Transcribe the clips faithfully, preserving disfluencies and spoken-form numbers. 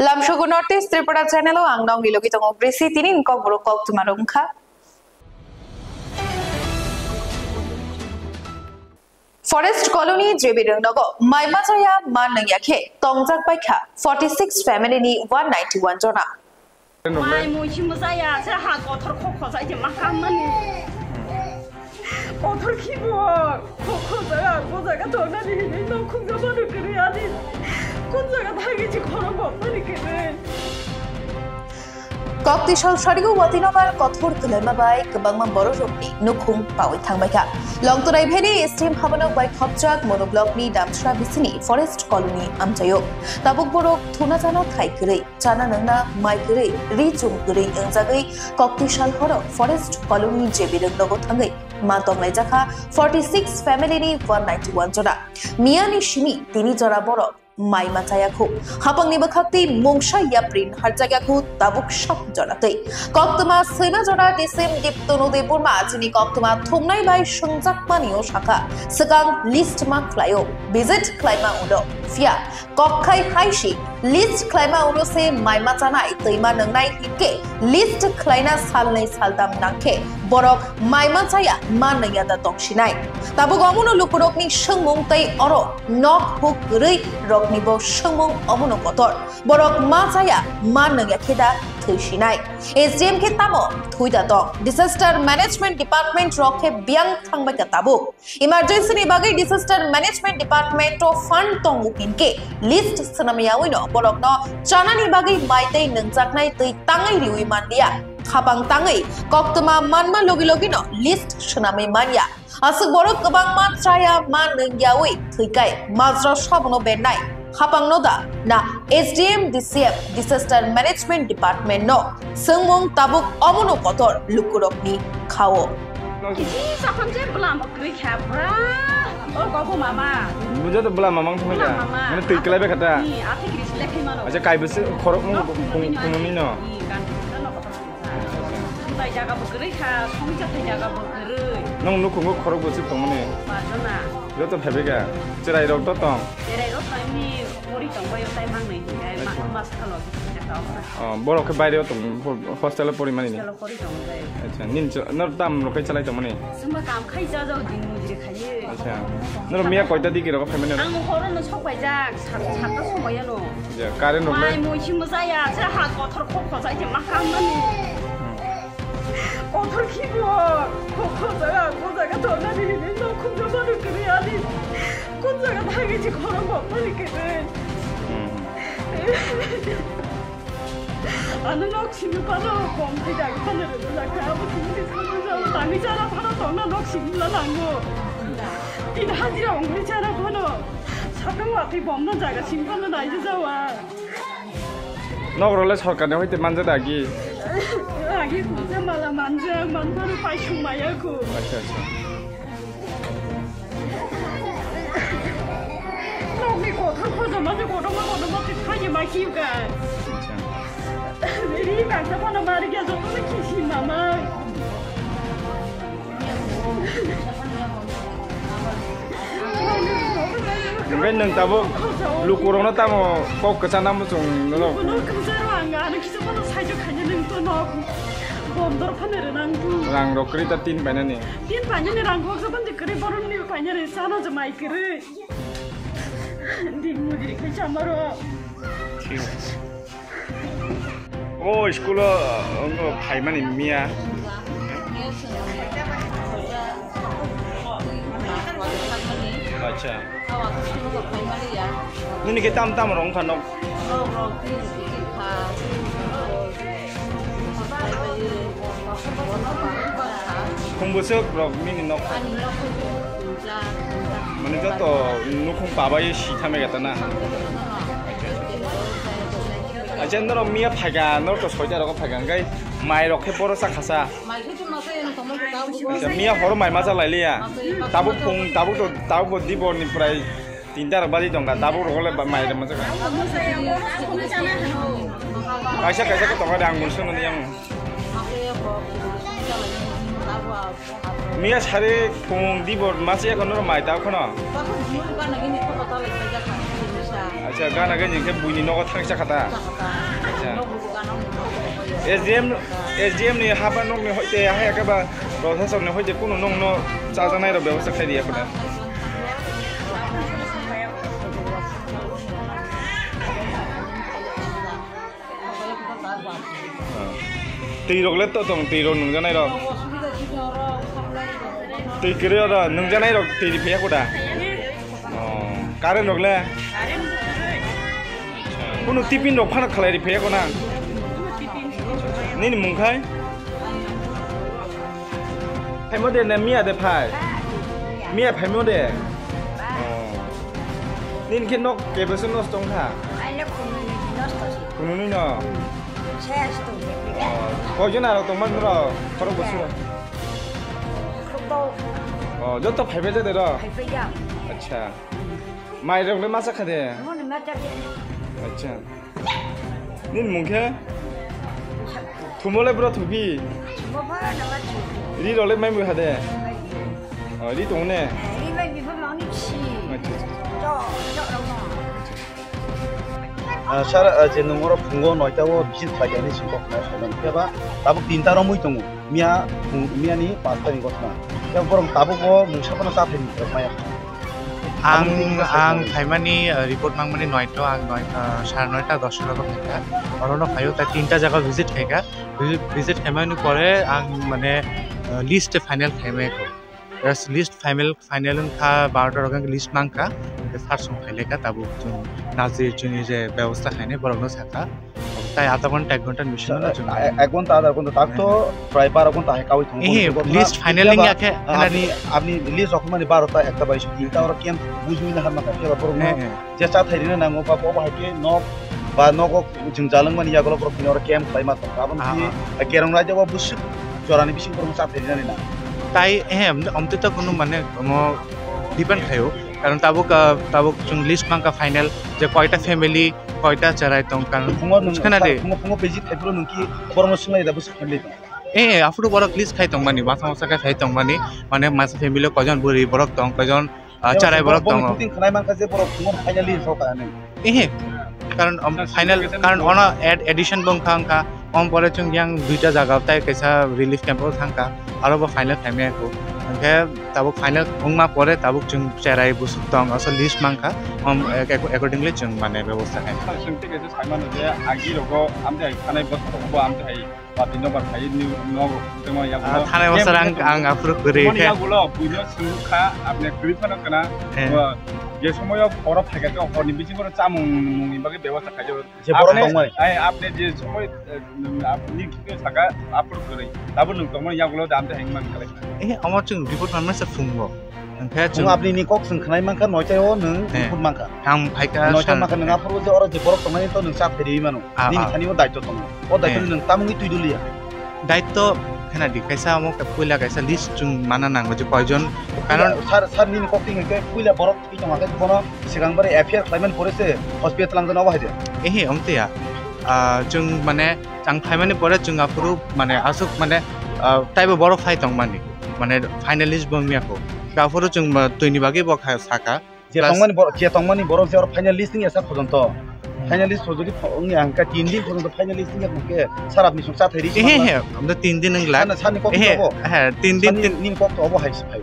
Lamsogo North East Tripura channel o ang nongni logi tongo Gracie, tini ni kokborok koktwma rok wngkha. Forest Colony J B Rwngnogo mai machaya ma nungya khe tongjak baikha forty six family ni one ninety one jona. Mai mui si mujaya se ha kothor kho khojai je ma kammani. Kothor khibo kho khojai ang bo jaga tongnani hinwi nok khungjabani kwrwi ani. Kun jaga thangwi si khorok bokmani kwrwi. Kokti sal sario watinobar kothor kwlaima bai kwbangma bororokni nukhung pawi thangbaikha. Longtorai Valley S D M habanok bai khopjak Mono Blockni Damsra bisini Forest Colony amchaio. Tabuk borok thuna jana thai kwrwi, chana nungna mai kwrwi, ri chum kwrwi wngjagwi kokti sal horo Forest Colony J B Rwngnogo thangwi ma tonglaijakha forty six family ni one ninety one jora. Miyani simi tini jora borok mai ma chaya khu. Hapangni bwkhak twi mungsa yapri harjakya khu tabuk sak jora twi. Koktwma swima jora D C M Dipto Nodi Burma chini koktwma thumnai bai swngjakmani o sakha, swkang list ma khlaio, visit khlaima ulo. Phiya kok khai hai si list khlaima ulo se mai ma chanai twi ma nwngnai hinkhe list khlaina salnai saltam nangkhe borok mai ma chaya ma nungya da tongsinai. Tabuk omono lukurokni swngmung tei oro nok huk kwrwi roknibo swngmung omono kotor. Borok ma chaya, ma nungya khe da thwi sinai. S D M khe tamo thwi da tong. Disaster Management Department rok khe biyang thangbai ka tabuk. Emergency ni bagwi Disaster Management Department o fund tongo hinkhe list swnamyawino borokno chanani bagwi mai tei nungjaknai twi tangwi riwi manliya. Khapang tangwi koktwma manma logi logino list swnamwi manya. Aswk borok kwbangma chaya ma nungyawi thwikai majra sabono bennai. Hapangno da na S D M, D C M, Disaster Management Department no swngmung tabuk omono kotor lukurokni khao. Kisi sakhon je bwlam kwrwi kha bra. O gogo mama. Bujo to bwlam mamang thumai Bwlam ka. Mama. Mane twi klai be khata. Ni athi kris lekhai mano. Acha kai bwswk khorok mung Nok khum khum ni no. Ni kan khum no. Bai jaga bo kwrwi kha, songwi chathai jaga bo kwrwi. Nong nukhungo khorok bo chwk tongmani. Bajona. Joto phaibai ga. Cherai rok to tong. Cherai rok tong ni pori tong bai tai mang nai hinai ma ma sakalo jaga o. Oh, borok khe baire o tong, hostel o pori mani ni. Hostel o pori tong bai. Acha, nin nor tam rok kai chalai tongmani. Sumba kam khai ja jao din mujri khai. Acha. Nor miya koita digi rok phaimani? Ang horo no sok bai jak, sat, satta somoyano. Ja, current rok Mai le? Mui si mujaya, se ha kothor kho khojai je ma kammani. Hmm. Kothor khibo, kho khojai, ang bo jaga tongnani hinwi nok khungjabani kwrwi ani. Kun jaga thangwi si khorok bokmani kwrwi. Hmm. Ano nok simi pano kom thai dag pano rwjak kha, abo simi de simi jalo tangwi chara phano tongna nok simi la nango. Tin hajira ongwi chara phano sakang watwi bomno jaga simi pano naija jawa. Nok role sorkar ni hoite manja dagi. Agi kungsa mala manja, manjaro pai sumaya ko. Acha, acha. Nokni kothor khojama je kotorma kotorma twi thangwi ma khiyo kha. Acha. Ri kangsa phano mari khe jotono khisi mama. Hwnkhe nwng tabuk lukurokno tamo kok kwchana muchung nwnw? Lukurokno kwcharo ang ano kisa phano saijo khaina nwng to nok bondor phano rwnang tu. Rang rok kwrwi ta tin painani. Tin painani rang kok sa bandi kwrwi borokni painani chana je mai kwrwi. Din mujri khai chamaro. Thik ase. O school o, o, phaimani miya. Acha. Nini khe tam tam rong kha nok. Khum bwswk rok nini nok. Mane joto nukhung pabai si thamai gata na. Acha norok miya phaikha, norok to soita rogo phaikha, hwnkhe mai rok khe boro cha khasa. Acha, miya horo mai ma cha lailiya. Tabuk phung, tabuk to, tabuk bo dibor ni prai tinta rok baji tongkha, tabuk rogo le mai rok ma cha kha. Kaisa kaisa khe tongkha de, ang mungsa nani yang. Miya sari phung dibor masa ya kono mai ta kono. Acha, gana gani khe buini nogo thangsa khata. Acha. S D M, S D M ni haba nokni hoite, hai khe ba proshasokni hoite kunu nokno chajaknai rok bebosta khai riya khata. Twi rok le to tong, twi rok nungjanai rok. Twi kwrwi oro nungjanai rok twi ri phaiya khata. Oh, current rok le? Kunu tiffin rok phano khalai ri phaiya khana? Nini mung khai? Phaimo de na miya de phai? Miya phaimo de? Oh. Nini khe nok kebesa nosto wngkha? Aile khunui nosto se. Khunui no? Ses tong. Oh. Koijon aro tongma noro? Khorok bwswk? Khorok bau. Oh, joto phaibai jade ro? Phaibai ya. Acha. Mai rok le masa kha de? Moni masa de. Acha. Nini mung khe? Thumo le bro thupi? Thumo pha na ma chu. Ri rok le mai mui ha de? Oh, ri tong ne? Ri mai bi pha ma ni si. Acha, acha. Cho, cho rok no. Ah, sir, ah, je nwng oro phungo noita o visit khlai kha hinwi swngkok khnai khaimani. Phiya ba tabuk tinta romwi tongo. Miya phung, miya ni panchta ni gotna. Phiya borok tabuk o mungsa phano cha phaini rok maya. Ang, ang phaimani, ah, report nangmani noita, ang noi, ah, sare noita, dosta logo phaikha. Orono phaio ta tinta jaga visit khaikha. Visit, visit khaimani pore ang mane, ah, list final khaimai kho. Yes, list final, final wngkha, barota rok wngkha list mankha, hwnkhe sir song phailai kha, tabuk chwng nazi chwngni je bebosta khainai borokno sakha, tai adha ghonta ek ghonta ni bisingo chwng ek ghonta adha ghonta tak to prai baro ghonta hai kaui tongo. Ehe, list final wngya khe, apni, apni list rok mani barota ekta bai song tinta oro camp bujui na hamna kha, phiya ba borokno je cha thai rina nango ba bo bahai khe nok ba nogo jwngjal wngmani yagulo borok tini oro camp khlaima tongkha. Aboni tini kerong raida o bwswk jorani bising borok cha thai rina rina. Tai, eh, om-, omtwi to kunu mane omo depend khaio. Karon tabuk, ah, tabuk chwng list mankha final je koita family, koita cherai tong, karon phungo nwng khna de. Phungo, phungo pejik thai phuru nwng ki borokno swnglaida bwswk family tong. Eh, eh, aphuru borok list khai tongmani, masa masa khe khai tongmani, mane masa family o koijon bwrwi borok tong, koijon Ah, charai borok tongo. Shooting khlai mankha je borok phungo finally rok ani. Ehe, karon, um, final, karon ono ad-, addition bo wngkha, wngkha. Om pore chwng yang duita jaga tai kaisa relief camp o thangkha, aro bo final khaimaya kho. Hwnkhe tabuk final wngma pore tabuk chwng cherai bwswk tong, aswk list mankha, om, ac-, accordingly chwng mane bebosta khaimaya. Chwng tei kaisa saimano je agi rogo amtwi hai thanai bwswk rogo bo amtwi hai Pati no ba khai ni no temo ya. Ah, thanai bosor ang, ang aphuru kwrwi khe. Yagulo buino sungkha apne kwrwi phano kana. Eh. Bo je somoyo oro phaikha khe horni bisingo chamung mungni bagwi bebosta khaijak. Je borok tongmani. Ai apne je somoy, eh, apni khe saka aphuru kwrwi. Tabuk nwng tongmani yagulo dam te hengman khalai. Eh, omo chwng report manma se phungo. Hwnkhe chwng apni ni kok chwng khwnai mankha, noita o nwng phut mankha. Ang phaikha noita mankha, nwng aphuru je oro je borok tongnai to nwng cha phairi mano. Ah, nini thani o daityo tongo. O daityo nwng tamungwi twi doliya. Daityo khena di, kaisa omo khe puila kaisa list chwng mana nango je koijon. Karon sir, sir nini kok twi hwnkhe puila borok twi tongma khe bono swkang bare F I R khlaimani pore se hospital langjana obo hai de. Ehe, omtwi ya. Ah, chwng mane ang phaimani pore chwng aphuru mane aswk mane, ah, taibo borok phai tongmani. Mane finalist bo wngya kho. Aphuru chwng twini bagwi bo kha saka. Je tongmani borok, je tongmani borok je oro finalist wngya sak phojonto. Finalist pho jodi pho-, wngya hwnkhe tin din phojonto finalist wngya hwnkhe sir apni song cha thai ri. Ehe, he, amda tin din wng lak. Sani, sani kok obo. He, tin din, tin din kok obo hai se phai.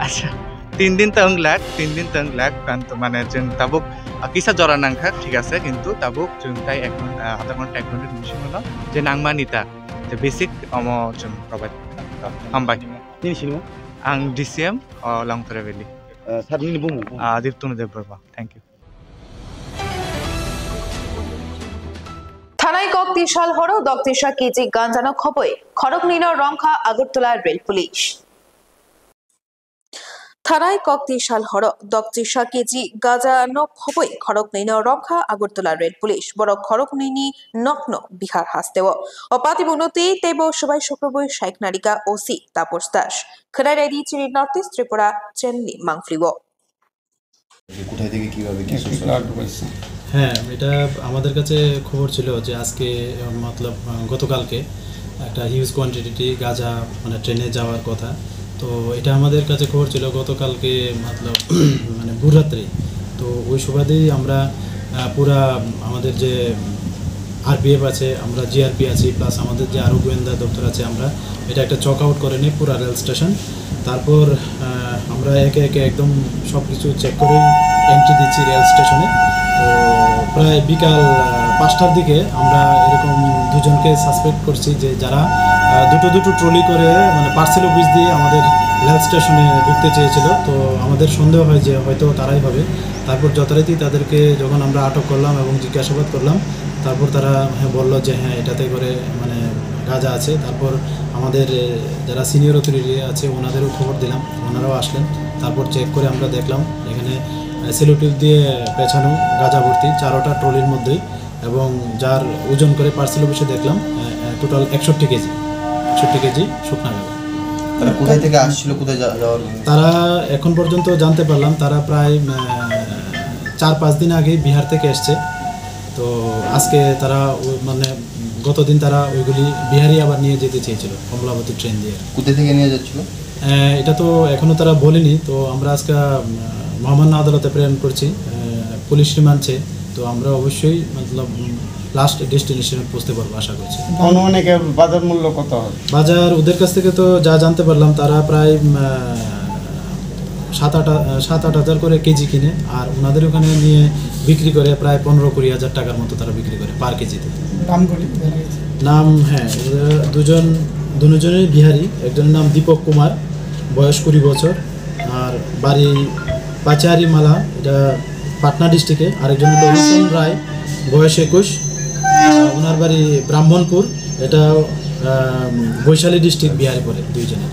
Acha, tin din to wng lak, tin din to wng lak, kanto mane chwng tabuk, ah, kisa jora nangkha, thik ase, kintu tabuk chwng tai ek ghonta, ah, adha ghonta, ek ghonta ni bisingo no je nangmani ta, je basic omo chwng provide kha. Hambai. Nini sinimo? Ang D C M, o, Longtara Valley. Eh, sir, nini bumung? Ah, Diptunu Debbarma. Thank you. Thanai kok tisal horo dok tisa kg ganja no khoboi khoroknwi no romkha Agartala Rail Police. Thanai kok tisal horo dok tisa kg ganja no khoboi khoroknwi no romkha Agartala Rail Police. Borok khoroknwi ni nokno Bihar hasteo. O patibukno tei teibo swbai sukrubwi saiknarika O C Taposh Das. Khwnai raidi chini North East Tripura channel ni mangpli o. কোথায় থেকে কিভাবে কি এটা source? Flight ঢুকাইছে। হ্যাঁ, এটা আমাদের কাছে খবর ছিল যে আজকে, আহ, মতলব, আহ, গতকালকে একটা হিউজ কোয়ান্টিটি গাঁজা, মানে, ট্রেনে যাওয়ার কথা। তো এটা আমাদের কাছে খবর ছিল গতকালকে, মতলব, মানে, ভোররাত্রে। তো ওই সুবাদেই আমরা, আহ, আহ, পুরা আমাদের যে আরপিএফ আছে, আমরা জিআরপি আছি, প্লাস আমাদের যে আরও গোয়েন্দা দপ্তর আছে, আমরা এটা একটা চেক আউট করে নিই পুরা রেল স্টেশন। তারপর আহ, আমরা একে একে একদম সব কিছু চেক করে এন্ট্রি দিচ্ছি রেল স্টেশনে। তো প্রায় বিকাল আহ, পাঁচটার দিকে আমরা এরকম দুজনকে সাসপেক্ট করছি, যে যারা আহ, দুটো দুটো ট্রলি করে, মানে, পার্সেল অফিস দিয়ে আমাদের রেল স্টেশনে ঢুকতে চেয়েছিল। তো আমাদের সন্দেহ হয় যে হয়তো তারাই হবে। তারপর যথারীতি তাদেরকে যখন আমরা আটক করলাম এবং জিজ্ঞাসাবাদ করলাম, তারপর তারা, হ্যাঁ, বলল যে, হ্যাঁ, এটাতে করে, মানে, গাঁজা আছে। তারপর আমাদের, এ, যারা সিনিয়র অথরিটি আছে, ওনাদেরও খবর দিলাম, ওনারাও আসলেন। তারপর চেক করে আমরা দেখলাম এখানে, এ, সেলো টেপ দিয়ে পেঁচানো গাঁজা ভর্তি চারোটা ট্রলির মধ্যেই, এবং যার ওজন করে পার্সেল অফিসে দেখলাম, এ, এ, টোটাল একষট্টি কেজি, একষট্টি কেজি শুকনা গাঁজা। তারা কোথায় থেকে আসছিল, কোথায় যা-, যাওয়ার উদ্দেশ্যে? তারা এখন পর্যন্ত জানতে পারলাম, তারা প্রায়, আহ, চার পাঁচ দিন আগে বিহার থেকে এসছে। তো আজকে তারা ও-, মানে, গত দিন তারা ওইগুলি বিহারি আবার নিয়ে যেতে চেয়েছিল কমলাবতী ট্রেন দিয়ে। কোথা থেকে নিয়ে যাচ্ছিল? আহ, এটা তো এখনো তারা বলেনি। তো আমরা আজকে, আহ, মহামান্য আদালতে প্রেরণ করছি, আহ, পুলিশ রিমান্ড চেয়ে। তো আমরা অবশ্যই, মতলব, উম, লাস্ট ডেস্টিনেশনে পৌঁছতে পারবো আশা করছি। অনুমানিক এর বাজার মূল্য কত হবে? বাজার ওদের কাছ থেকে তো যা জানতে পারলাম, তারা প্রায়, উম, আহ, সাত আট হা-, সাত আট হাজার করে কেজি কিনে, আর ওনাদের ওখানে নিয়ে বিক্রি করে প্রায় পনেরো কুড়ি হাজার টাকার মতো তারা বিক্রি করে পার কেজিতে। নাম করি জানা গেছে? নাম, হ্যাঁ, ওরা দুজন, দুজনেই বিহারি। একজনের নাম দীপক কুমার, বয়স কুড়ি বছর, আর বাড়ি পাচারিমালা, এটা পাটনা ডিস্ট্রিক্টে। আরেকজন হলো রতন রায়, বয়স একুশ, আহ, ওনার বাড়ি ব্রাহ্মণপুর, এটা, আহ, বৈশালী ডিস্ট্রিক্ট, বিহারে পড়ে দুইজনে।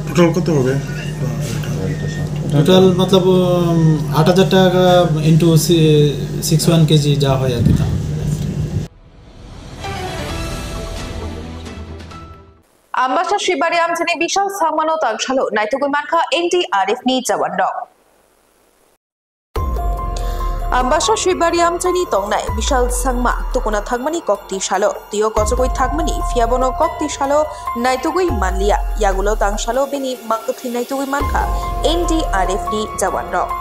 টোটাল কত হবে? টোটাল, মতলব, উম, আট হাজার টাকা ইন্টু সিক্স ওয়ান কেজি যা হয় আর কি, তা। Ambassa Shibari Amchani Bishal Sangmano tangsalo naitugwi mankha N D R F ni jawan rok. Ambassa Shibari Amchani tongnai Bishal Sangma tukuna thangmani kokti salo, tio kochogwi thangmani phiya bono kokti salo naitugwi manliya, yagulo tangsalo bini mangkwthwi naitugwi mankha N D R F ni jawan rok.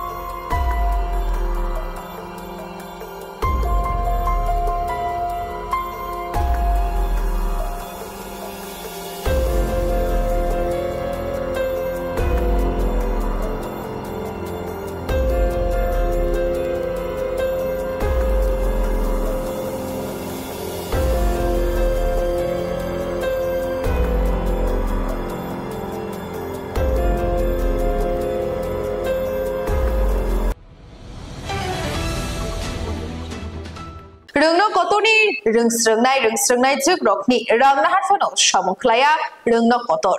Rwngno kotorni rwngsrwngnai, rwngsrwngnai jwkrokni rang nahar phano samung khlaiya rwngno kotor.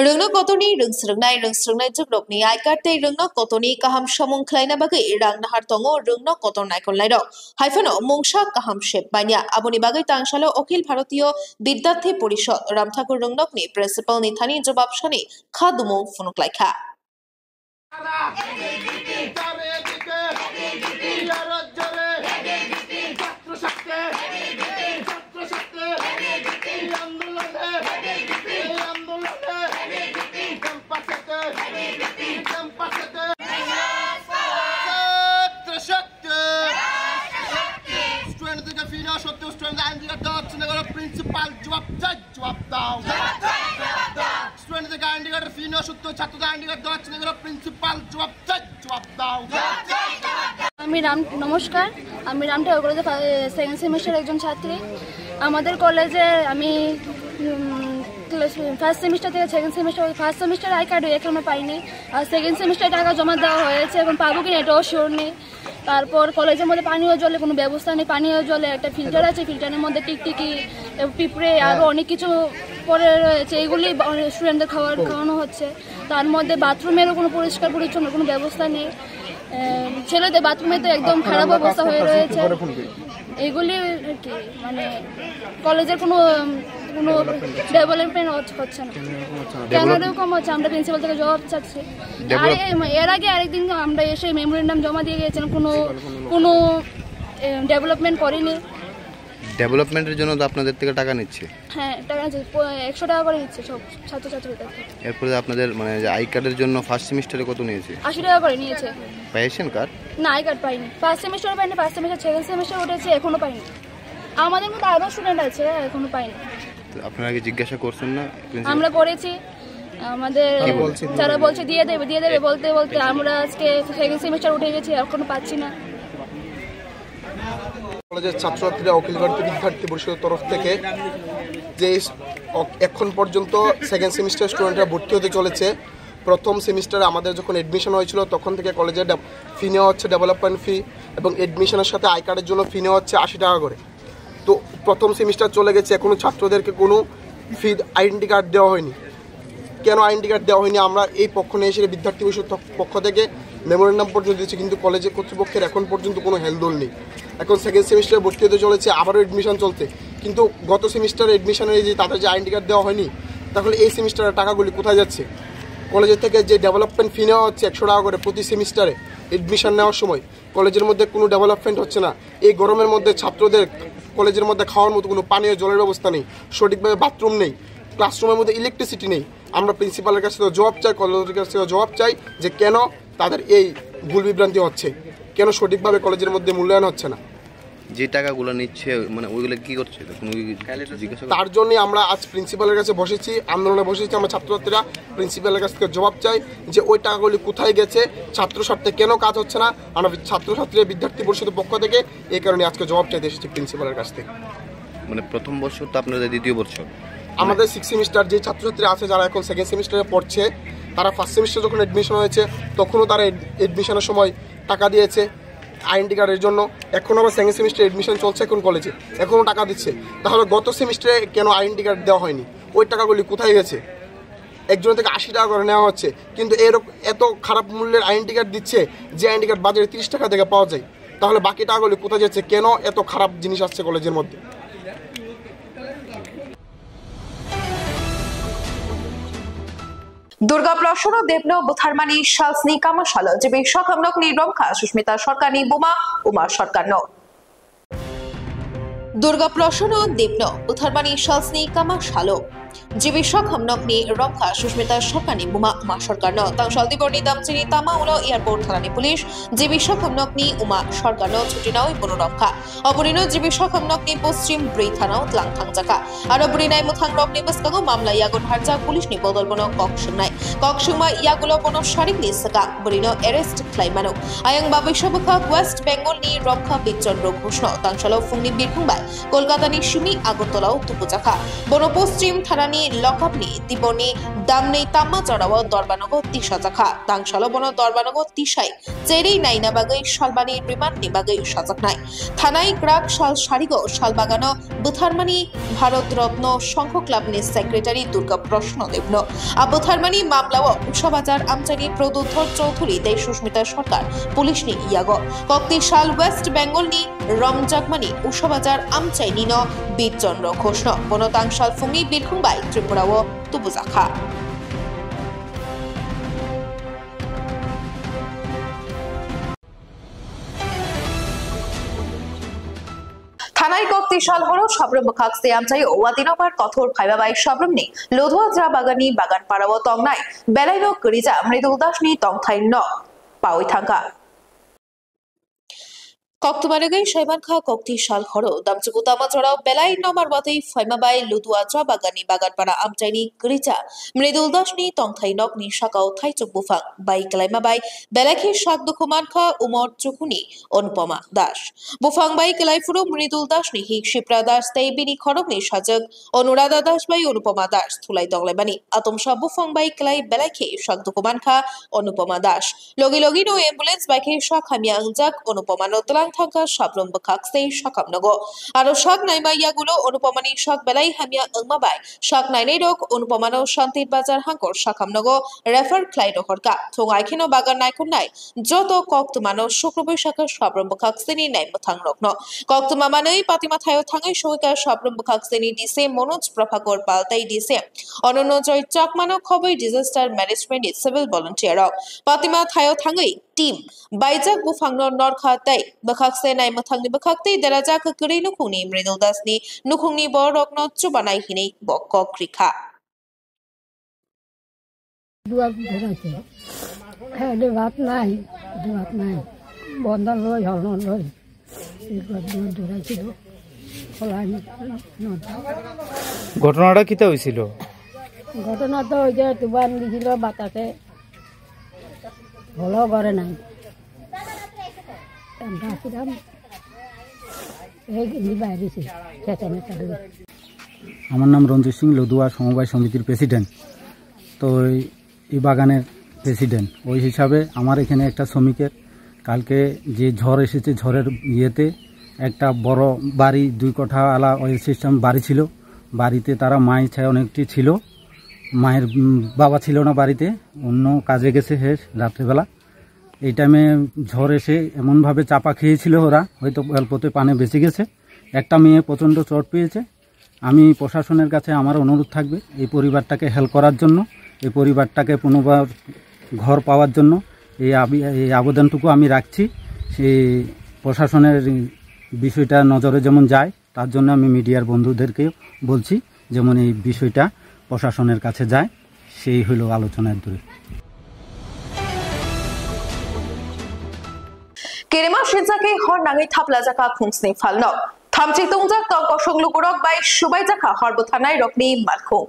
Rwngno kotorni rwngsrwngnai, rwngsrwngnai jwkrokni I card tei rwngno kotorni kaham samung khlaina bagwi rang nahar tongo rwngno kotor naikolnairok. Hai phano mungsa kaham se manya. Aboni bagwi tangsalo Akhil Bharatiya Vidyarthi Porishad Ramthakur Rwngnokni principal ni thani jobab sani kha dumung phunuk lai kha. চারিদিকে, চারিদিকে, রাজ্যরে, ছাত্র শক্তি, ছাত্র শক্তি, এই আন্দোলনে, এই আন্দোলনে, ক্যাম্পাসেতে, ক্যাম্পাসেতে, ছাত্র শক্তি, স্টুডেন্টদেরকে ফি নেওয়া সত্ত্বেও স্টুডেন্টদের আইন অধিকার দেওয়া হচ্ছে না কেন? প্রিন্সিপাল জবাব চাই, জবাব দাও। স্টুডেন্টদের আইন অধিকার ফি নেওয়া সত্ত্বেও ছাত্রদের আইন অধিকার দেওয়া হচ্ছে না কেন? প্রিন্সিপাল জবাব চাই, জবাব দাও। আমি রাম, নমস্কার, আমি রামঠাকুর কলেজে ফা-, এ, সেকেন্ড সেমিস্টার একজন ছাত্রী। আমাদের কলেজে আমি, উম, ক্লাস, ফার্স্ট সেমিস্টার থেকে second semester, first semester I card এখনো পাইনি, আর সেকেন্ড সেমিস্টার টাকা জমা দেওয়া হয়েছে, এখন পাবো কিনা এটাও শিওর নেই। তারপর কলেজের মধ্যে পানীয় জলের কোনো ব্যবস্থা নেই, পানীয় জলে একটা ফিল্টার আছে, ফিল্টারের মধ্যে টিকটিকি, এ, পিঁপড়ে, আরও অনেক কিছু পড়ে রয়েছে, এগুলি স্টুডেন্টদের খাওয়ার, খাওয়ানো হচ্ছে। তার মধ্যে বাথরুমেরও কোনো পরিষ্কার পরিচ্ছন্ন কোনো ব্যবস্থা নেই। এ, ছেলেদের বাথরুমে তো একদম খারাপ অবস্থা হয়ে রয়েছে। এগুলি আর কি, মানে, কলেজের কোনো, কোনো ডেভেলপমেন্ট হচ্ছে না। কেন এরকম হচ্ছে? আমরা প্রিন্সিপাল থেকে জবাব চাচ্ছি। আর এ-, এর আগে আরেকদিন আমরা এসে মেমোরেন্ডাম জমা দিয়ে গিয়েছিলাম, কোনো, কোনো, এ, ডেভেলপমেন্ট করেনি। ডেভেলপমেন্টের জন্য তো আপনাদের থেকে টাকা নিচ্ছে। হ্যাঁ, টাকা নিচ্ছে, প-, একশো টাকা করে নিচ্ছে সব ছাত্রছাত্রীদের থেকে। এরপরে আপনাদের, মানে, যে আই কার্ডের জন্য ফার্স্ট সেমিস্টারে কত নিয়েছে? আশি টাকা করে নিয়েছে। পেয়েছেন কার্ড? না, আই কার্ড পাইনি। ফার্স্ট সেমিস্টারও পাইনি, ফার্স্ট সেমিস্টার, সেকেন্ড সেমিস্টার উঠেছে, এখনো পাইনি। আমাদের মতো আরও স্টুডেন্ট আছে, এখনো পাইনি। তো আপনারা কি জিজ্ঞাসা করছেন না প্রিন্সিপাল? আমরা করেছি, আমাদের কি বলছে? যারা বলছে দিয়ে দেবে, দিয়ে দেবে বলতে বলতে আমরা আজকে সেকেন্ড সেমিস্টার উঠে গেছি, এখনো পাচ্ছি না। কলেজের ছাত্রছাত্রীরা অখিল ভারতীয় বিদ্যার্থী পরিষদের তরফ থেকে যে এই স-, অ-, এখন পর্যন্ত সেকেন্ড সেমিস্টার স্টুডেন্টরা ভর্তি হতে চলেছে। প্রথম সেমিস্টারে আমাদের যখন অ্যাডমিশন হয়েছিল, তখন থেকে কলেজের ডেভ-, ফি নেওয়া হচ্ছে, ডেভেলপমেন্ট ফি এবং অ্যাডমিশনের সাথে আই কার্ডের জন্য ফি নেওয়া হচ্ছে আশি টাকা করে। তো প্রথম সেমিস্টার চলে গেছে, এখনো ছাত্রদেরকে কোনো ফি, আইডেন্টি কার্ড দেওয়া হয়নি। কেন আইডেন্টি কার্ড দেওয়া হয়নি, আমরা এই পক্ষ নিয়ে এসে বিদ্যার্থী পরিষদ তক-, পক্ষ থেকে মেমোরেন্ডাম পর্যন্ত দিচ্ছি, কিন্তু কলেজের কর্তৃপক্ষের এখন পর্যন্ত কোনো হেলদোল নেই। এখন সেকেন্ড সেমিস্টারে ভর্তি হতে চলেছে, আবারও অ্যাডমিশন চলছে, কিন্তু গত সেমিস্টারে অ্যাডমিশনের এই যে তাদের যে আইডেন্টি কার্ড দেওয়া হয়নি, তাহলে এই সেমিস্টারের টাকাগুলি কোথায় যাচ্ছে? কলেজের থেকে যে ডেভেলপমেন্ট ফি নেওয়া হচ্ছে একশো টাকা করে প্রতি সেমিস্টারে অ্যাডমিশন নেওয়ার সময়, কলেজের মধ্যে কোনো ডেভেলপমেন্ট হচ্ছে না। এই গরমের মধ্যে ছাত্রদের কলেজের মধ্যে খাওয়ার মতো কোনো পানীয় জলের ব্যবস্থা নেই, সঠিকভাবে বাথরুম নেই, ক্লাসরুমের মধ্যে ইলেকট্রিসিটি নেই। আমরা প্রিন্সিপালের কাছ থেকে জবাব চাই, কলেজের কাছ থেকে জবাব চাই যে কেন তাদের এই ভুল বিভ্রান্তি হচ্ছে, কেন সঠিকভাবে কলেজের মধ্যে মূল্যায়ন হচ্ছে না। যে টাকাগুলো নিচ্ছে, মানে, ওইগুলো কি করছে? এটা কোনো কিছু জিজ্ঞাসা করছে? তার জন্যই আমরা আজ প্রিন্সিপালের কাছে বসেছি, আন্দোলনে বসেছি আমরা ছাত্রছাত্রীরা। প্রিন্সিপালের কাছ থেকে জবাব চাই যে ওই টাকাগুলি কোথায় গেছে, ছাত্র স্বার্থে কেন কাজ হচ্ছে না। আমরা ছাত্রছাত্রী বিদ্যার্থী পরিষদের পক্ষ থেকে এই কারণে আজকে জবাব চাইতে এসেছি প্রিন্সিপালের কাছ থেকে। মানে, প্রথম বর্ষ তো আপনাদের দ্বিতীয় বর্ষ? আমাদের সিক্স সেমিস্টার যে ছাত্রছাত্রী আছে, যারা এখন সেকেন্ড সেমিস্টারে পড়ছে, তারা ফার্স্ট সেমিস্টার যখন অ্যাডমিশন হয়েছে, তখনও তারা অ্যাড-, অ্যাডমিশনের সময় টাকা দিয়েছে আইডেন্টি কার্ডের জন্য। এখন আবার সেকেন্ড সেমিস্টার অ্যাডমিশন চলছে এখন কলেজে, এখনও টাকা দিচ্ছে। তাহলে গত সেমিস্টারে কেন আইডেন্টি কার্ড দেওয়া হয়নি? ওই টাকাগুলি কোথায় গেছে? একজনের থেকে আশি টাকা করে নেওয়া হচ্ছে, কিন্তু এরকম এত খারাপ মূল্যের আইডেন্টি কার্ড দিচ্ছে, যে আইডেন্টি কার্ড বাজারে তিরিশ টাকা থেকে পাওয়া যায়। তাহলে বাকি টাকাগুলি কোথায় যাচ্ছে? কেন এত খারাপ জিনিস আসছে কলেজের মধ্যে? Durga Proshono Debno butharmani salsni kama salo, jibi sakham nokni romkha Sushmita Sarkarni buma Uma Sarkarno. Durga Proshono Debno butharmani salsni kama salo, jibi sakham nokni romkha Sushmita Sarkarni buma Uma Sarkarno. Tangsal Diborni Damchini tama ulo airport thanani police jibi sakham nokni Uma Sarkarno chuti nawi bono romkha. Oborino jibi sakham nokni poschim bwrwi thanao tlang thangjakha. Aro bwrwi nai mwthang rokni bwskango mamla yagon harjak police ni bodol bono kok swngnai. Kok swngma yagulo bono sarikni swkang bwrwino arrest khlai mano. Ayang babuisa bwkhak West Bengal ni romkha Bichandra Ghoshno tangsalo phungni birkhung bai Kolkata ni simi Agartala o tubujakha. Bono poschim thanani lokapni Diboni damni tamma jorao dorbanogo tisajakha. Tangsalo bono dorbanogo tisai cherwi naina bagwi salbani remand ni bagwi sajaknai. Thanai kwrak sal sarigo salbagano bwtharmani Bharat Ratna Sangha Club ni secretary Durga Proshono Debno. A bwtharmani mamlao Ushabazar amchaini Pradyuthor Chowdhury tei Sushmita Sarkar police ni yago. Kokti sal West Bengal ni romjakmani Ushabazar amchaini no Bichandra Ghoshno bono tangsal phungni birkhung bai Tripura o tubujakha. Thanai kok tisal horo sabrum bwkhak se amchai o watino bar kothor phaiba bai sabrumni Lodhua cha baganni bagan parao tongnai belaino kwrwija Mridul Dasni tongthai no pawi thangkha. Koktwma rwgwi saimankha, kokti sal horo Damchiku Tamachorao belai nomar watwi phaima bai Ludua Chobaganni Baganpara amchaini kwrwija Mridul Dasni tongthai nokni sakao thaichuk buphang bai kwlaima bai belai khe sak dukhu mankha Umor Chukhuni Onupama Das. Buphang bai kwlai phuru Mridul Dasni hik Sipra Das tei bini khoroknwi sajwk Onurada Das bai Onupama Das thulai tonglaimani. Atomsa buphang bai kwlai belai khe sak dukhu mankha Onupama Das. Logi logi no ambulance bai khe sak hamya wngjak Onupama no twlang thangkha sabrum bwkhak tei sakam nogo. Aro sak naima yagulo Onupama ni sak belai hamya wngma bai sak nainai rok Onupama no Shantir Bazar hangkor sakam nogo refer khlai rohorkha. Thung ai kheno bagan naikhornai joto koktwma no Sukrubui sakha sabrum bwkhak sini nai mwthang rok no. Koktwma manwi Patima thaio thangwi soika sabrum bwkhak sini D C Manoj Prabhakar Pal tei D C Ononno Joy Chakmano khobwi disaster management ni civil volunteer rok Patima thaio thangwi team baijak buphangno norkha tei bwkha Hakse nai mwthangni bwkhak tei derajak kwrwi nukhungni Mridul Dasni nukhungni bororokno chubanai hinwi bo kok rikha. দুয়ার ধরাইছে। এনে ভাত নাই, এনে ভাত নাই। বন্ধন লই, হলন লই। এরপর দুয়ার ধরাইছিল। খোলা আমি নদী। ঘটনাটা কিতা হয়েছিল? ঘটনা তো ওই যে তুফান দিছিল বাতাসে। হলো ঘরে নাই। আমরা আসলাম। এই কিন্তু বাইরে ছিল। চেঁচামেচি হলো। আমার নাম রঞ্জিত সিং, লদুয়া সমবায় সমিতির প্রেসিডেন্ট। তো এই, এই বাগানের প্রেসিডেন্ট, ওই হিসাবে আমার এখানে একটা শ্রমিকের কালকে যে ঝড় এসেছে, ঝড়ের ইয়েতে একটা বড় বাড়ি, দুই কোঠাওয়ালা ওই সিস্টেম বাড়ি ছিল। বাড়িতে তারা মাই ছাই অনেকটি ছিল। মায়ের উম, বাবা ছিল না বাড়িতে, অন্য কাজে গেছে হে রাত্রেবেলা। এই টাইমে ঝড় এসে এমনভাবে চাপা খেয়েছিল ওরা, হয়তো অল্পতে পানে বেঁচে গেছে। একটা মেয়ে প্রচণ্ড চোট পেয়েছে। আমি প্রশাসনের কাছে আমার অনুরোধ থাকবে এই পরিবারটাকে হেল্প করার জন্য, এই পরিবারটাকে পুনর্বার ঘর পাওয়ার জন্য এই আবি-, এই আবেদনটুকু আমি রাখছি। সেই প্রশাসনের বিষয়টা নজরে যেমন যায়, তার জন্য আমি মিডিয়ার বন্ধুদেরকে বলছি, যেমন এই বিষয়টা প্রশাসনের কাছে যায়। সেই হলো আলোচনার দূরে। Kirima sinchakhe hor nangwi thapla jakha khungsni phalno. Thamchi tungjak tong kosong lukurok bai subai jakha hor bwthanai rokni malkhung.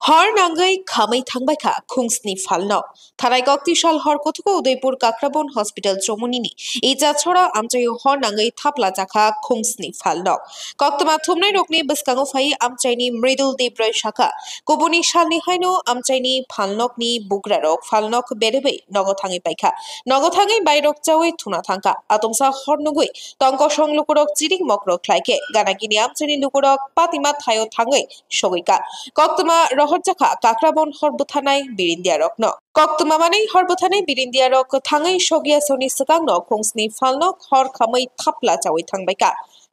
Hor nangwi khamwi thangbaikha khungsni phalno. Thanai kok tisal hor kothuko Udaipur Kakrabon Hospital chomoni ni Ija chora amchai hor nangwi thapla jakha khungsni phalno. Koktwma thumnai rokni bwskango phai amchaini Mridul Debrai sakha, kubuni salni haino amchaini phalnokni bugrarok phalnok berwi nogo thangwi paikha. Nogo thangwi bairok chawi thuna thangkha. Atomsa hor nugwi tongkosong lukurok chiring mokrok khlaikhe, ganagini amchaini lukurok patima thaio thangwi sogwikha. Koktwma rohorjakha Kakrabon hor bwthanai birindiarokno. Koktwma manwi hor bwthanai birindiarok thangwi sogya soni swkangno khungsni phalnok hor khamwi thapla chawi thangbaikha.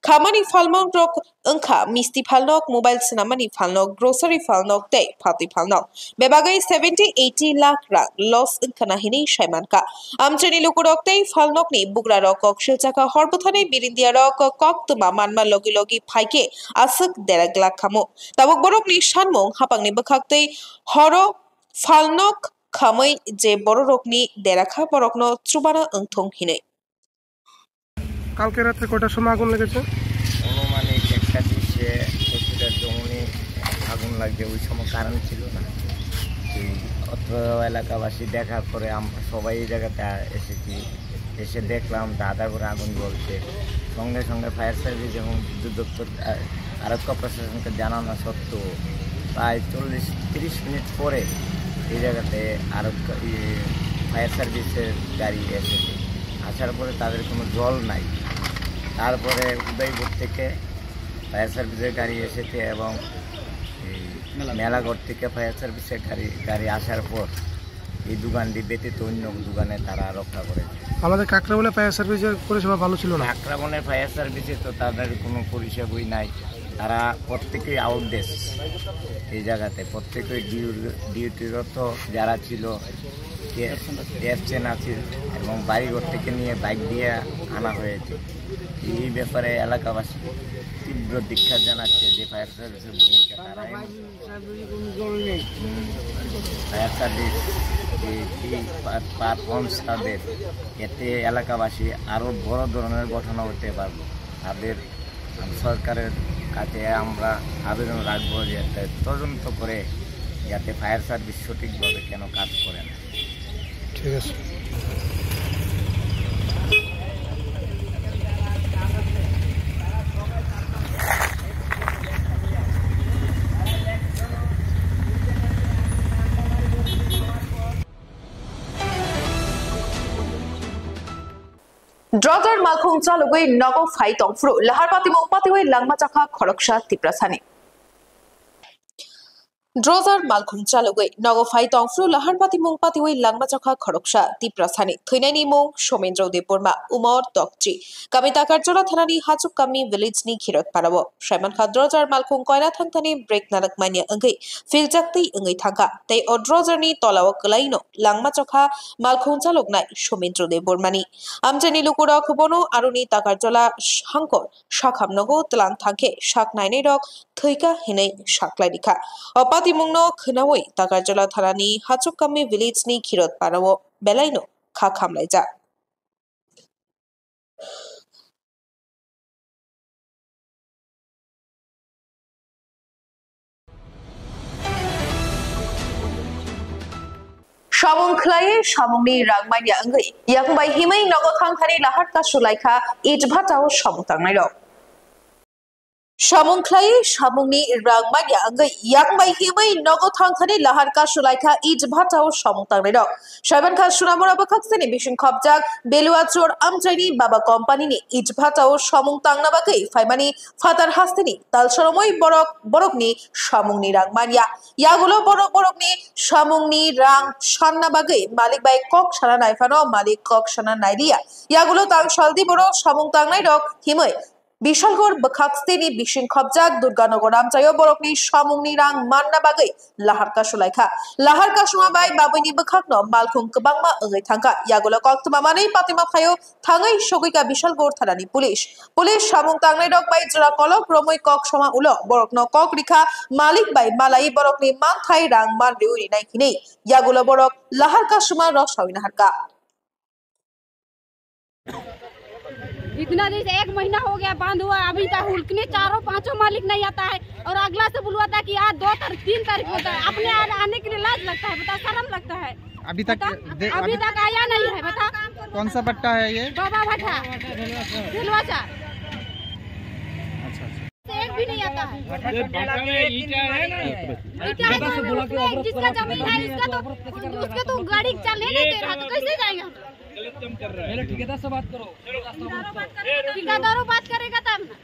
Khamani phalmongrok wngkha misti phalnok, mobile swnamani phalnok, grocery phalnok tei phatwi phalnok. Bebagwi seventy eighty lakh rang loss wngkhana hinwi saimankha. Amchaini lukurok tei phalnokni bugrarok kok silchakha hor bwthanai birindiarok koktwma manma logi logi phaikhe aswk derak lakh khamu. Tabuk borokni sanmung hapangni bwkhak tei horo phalnok khamwi je bororokni derakha borokno chubana wngthung hinwi. কালকে রাত্রে কয়টার সময় আগুন লেগেছে? আনুমানিক একটা তিরিশে হসপিটাল জমনি আগুন লাগছে, ওই সময় কারেন্ট ছিল না। এই অত্র এলাকাবাসী দেখার পরে আমরা সবাই এই জায়গাতে এসেছি। এসে দেখলাম দাদা করে আগুন জ্বলছে। সঙ্গে সঙ্গে ফায়ার সার্ভিস এবং বিদ্যুৎ দপ্তর, আহ, আরক্ষা প্রশাসনকে জানানো সত্ত্বেও প্রায় চল্লিশ তিরিশ মিনিট পরে এই জায়গাতে আরক্ষা, ইয়ে, ফায়ার সার্ভিসের গাড়ি এসেছে। আসার পরে তাদের কোনো জল নাই। তারপরে উদয়পুর থেকে ফায়ার সার্ভিসের গাড়ি এসেছে এবং এই মেলাঘর থেকে ফায়ার সার্ভিসের গাড়ি গাড়ি আসার পর এই দোকানটি ব্যতীত অন্য দোকানে তারা রক্ষা করেছে। আমাদের কাকরাবনে ফায়ার সার্ভিসের পরিষেবা ভালো ছিল না। আক্রমণে ফায়ার সার্ভিসে তো তাদের কোনো পরিষেবাই নাই। তারা প্রত্যেকেই আউটডেস এই জায়গাতে, প্রত্যেকেই ডিউ- ডিউটিরত যারা ছিল, কে- ক্যাব চেন আছে এবং বাড়িঘর থেকে নিয়ে বাইক দিয়ে আনা হয়েছে। এই ব্যাপারে এলাকাবাসী তীব্র ধিক্কার জানাচ্ছে যে ফায়ার সার্ভিসের ভূমিকা তারা ফায়ার সার্ভিস যে কি পার- পারফর্মস তাদের, এতে এলাকাবাসী আরও বড় ধরনের ঘটনা হতে পারবে। তাদের সরকারের কাছে আমরা আবেদন রাখবো যে একটা তদন্ত করে যাতে ফায়ার সার্ভিস সঠিকভাবে কেন কাজ করে না। ঠিক আছে। Drodor malkhung chalugwi nogo phai tongphuru lahar patimung patiwi langma chakha khoroksa Tiprasani. Drojar malkhung chalogwi nogo phai tongphuru lahar patimung patiwi langma chokha khoroksa Tiprasani thwinaini mung Somendro Debbarma, umor tokchi, kami Takarjola thanani Hachuk kami village ni Khirot parao. Saimankha drojar malkhung koina thangthani brake narak manya wngwi philjaktwi wngwi thangkha, tei o drojarni tolao kwlaino langma chokha malkhung chaloknai Somendro Debbarmani. Amchaini lukurok bono aroni Takarjola hangkor sakham nogo tlang thangkhe sak nainairok thwikha hinwi saklairikha. O patimungno khwnawi Takarjola thanani Hachuk kami village ni Khirot parao belaino kha khamlaijak. Samung khlaiwi samungni rang manya wngwi yakung bai himwi nogo thangthani lahar kasu laikha ijbhatao samung tangnairok. Samung khlaiwi samungni rang manya wngwi yakung bai himwi nogo thangthani lahar kasu laikha ijbhatao samung tangnairok. Saimankha Sunamura bwkhaksani bising khopjak Beluachor amchaini Baba Company ni ijbhatao samung tangna bagwi phaimani phatar hasteni talsaromwi borok borokni samungni rang manya. Yagulo borok borokni samungni rang sanna bagwi malik bai kok sana naiphano malik kok sana nailiya. Yagulo tang saldi borok samung tangnairok himwi Bishalgor bwkhak steni bising khopjak Durganagar amchaio borokni samungni rang manna bagwi lahar kasulaikha. Lahar kasuma bai babuini bwkhakno malkhung kwbangma wngwi thangkha. Yagulo koktwma manwi patima phaio thangwi sogwikha Bishalgor thanani police. Police samung tangnairok bai jora kolok romwi kok soma ulo borokno kok rikha, malik bai malai borokni manthai rang man riwi rinai hinwi. Yagulo borok lahar kasuma rok sawi naharkha. इतना दिन से एक महीना हो गया बंद हुआ, अभी तक उनके चारों पांचों मालिक नहीं आता है और अगला से बुलवाता कि आज दो तारीख, तीन तारीख होता है। अपने आ-, आने के लिए लाज लगता है, बता, शर्म लगता है। अभी तक बता, दे-, अभी अभी तक आया नहीं है, बता। कौन सा पट्टा है ये? बाबा भट्टा, भेलवाचा। अच्छा, अच्छा। एक भी नहीं आता है। ये बाटा में ईंटा है ना? ईंटा है, तो उसमें जिसका जमीन है, इसका तो, उसके तो गाड़ी चलने नहीं दे रहा, तो कैसे जाएंगे हम लोग? गलत काम कर रहा है। पहले ठेकेदार से बात करो। ठेकेदारों बात करेगा तब ना।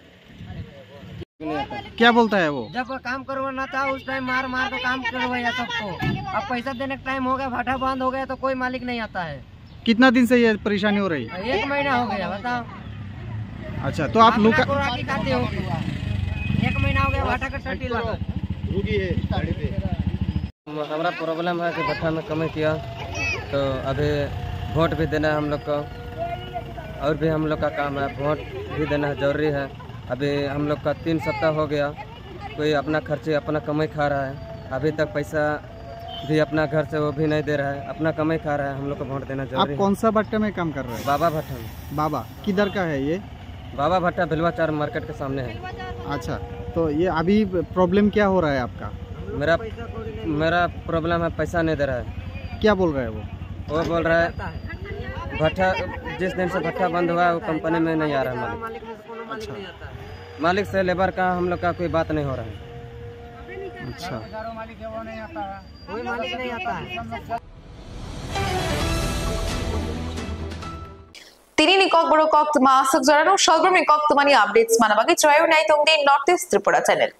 क्या बोलता है वो? जब काम करवाना था, उस टाइम मार मार के काम करवाया सबको। अब पैसा देने का टाइम हो गया, भाटा बंद हो गया, तो कोई मालिक नहीं आता है। कितना दिन से ये परेशानी हो रही है? एक महीना हो गया, बताओ। अच्छा, तो आप अपना लुका- कोरा की खाते हो? एक महीना हो गया, भाटा का टट्टी लगा। रुकी है गाड़ी पे। हमारा प्रॉब्लम है कि भट्टा में कमी किया, तो अभी वोट भी देना है हम लोग को, और भी हम लोग का काम है, वोट भी देना है, जरूरी है। अभी हम लोग का तीन सप्ताह हो गया, कोई अपना खर्चे, अपना कमाई खा रहा है। अभी तक पैसा भी अपना घर से वो भी नहीं दे रहा है, अपना कमाई खा रहा है। हम लोग को वोट देना जरूरी आप है। कौन सा भट्टे में काम कर रहे हैं? बाबा भट्टा में। बाबा, किधर का है ये? बाबा भट्टा भिलवाचार मार्केट के सामने है। अच्छा, तो ये अभी प्रॉब्लम क्या हो रहा है आपका? मेरा, मेरा प्रॉब्लम है, पैसा नहीं दे रहा है। क्या बोल रहा है वो? वो बोल रहा है, भट्टा, जिस दिन से भट्टा बंद हुआ है, वो कंपनी में नहीं आ रहा है मालिक। अच्छा। मालिक से लेबर का हम लोग का कोई बात नहीं हो रहा है। अच्छा। कोई मालिक नहीं आता है। Tini ni kokborok koktwma aswk jorano, salbrumni koktwmani updates mana bagwi chwraio nai tong di North East Tripura channel.